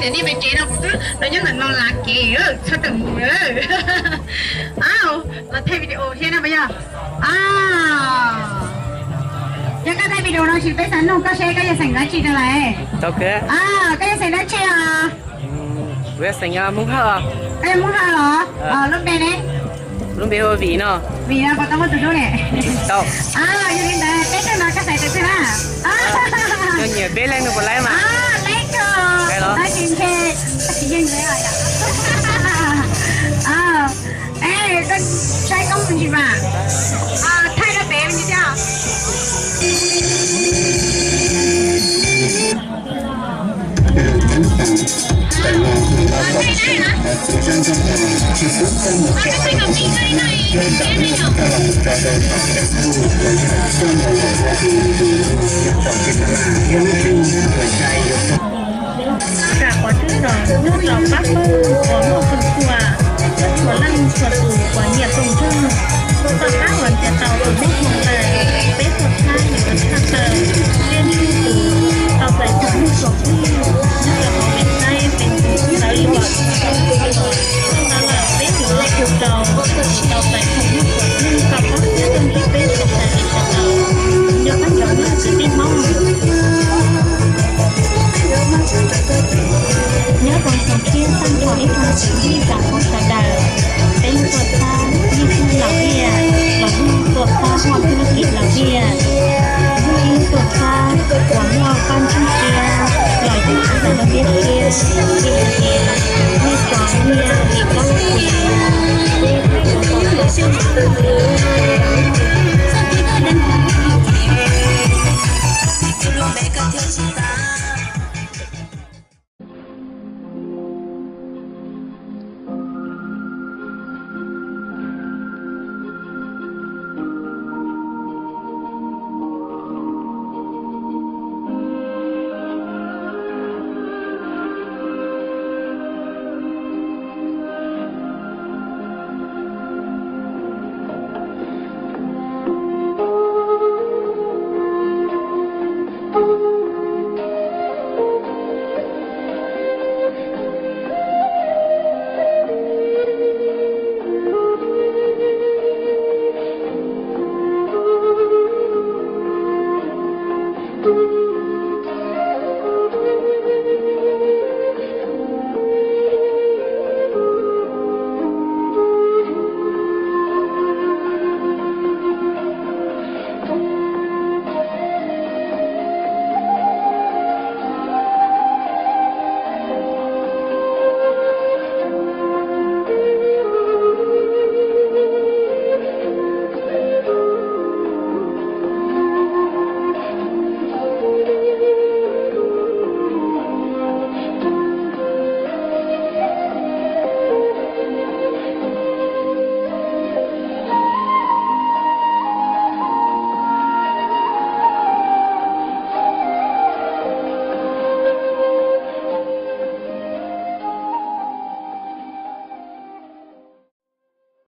Tiam nej me kev no kuv twb los nyob ntawm no lav kev txhob tawm mus. Aw, los thaij video thiab no puas yog? Yog koj thaij video no ces peb xav nug koj seb koj yog xeem dab tsi rau lawm. Koj yog xeem dab tsi os? Kuv yog xeem Hmoob Hawj. Koj yog Hmoob Hawj los? Lub npe ne? Lub npe hu Vim no. Vim no puas tau muaj tus hlub ne? Tau. Yog li ntawd peb caug no koj xaiv tus twg na? Yog nyiam peb leej no puas laib mas? Laib kawg. Tab sis ntshe tsis yeej li os. Es koj saib koob mus ntsis mas, thaij rau pem mus ntsis thiab. Tam qhov twb txog hnub tau pab pawg uas muaj tus tua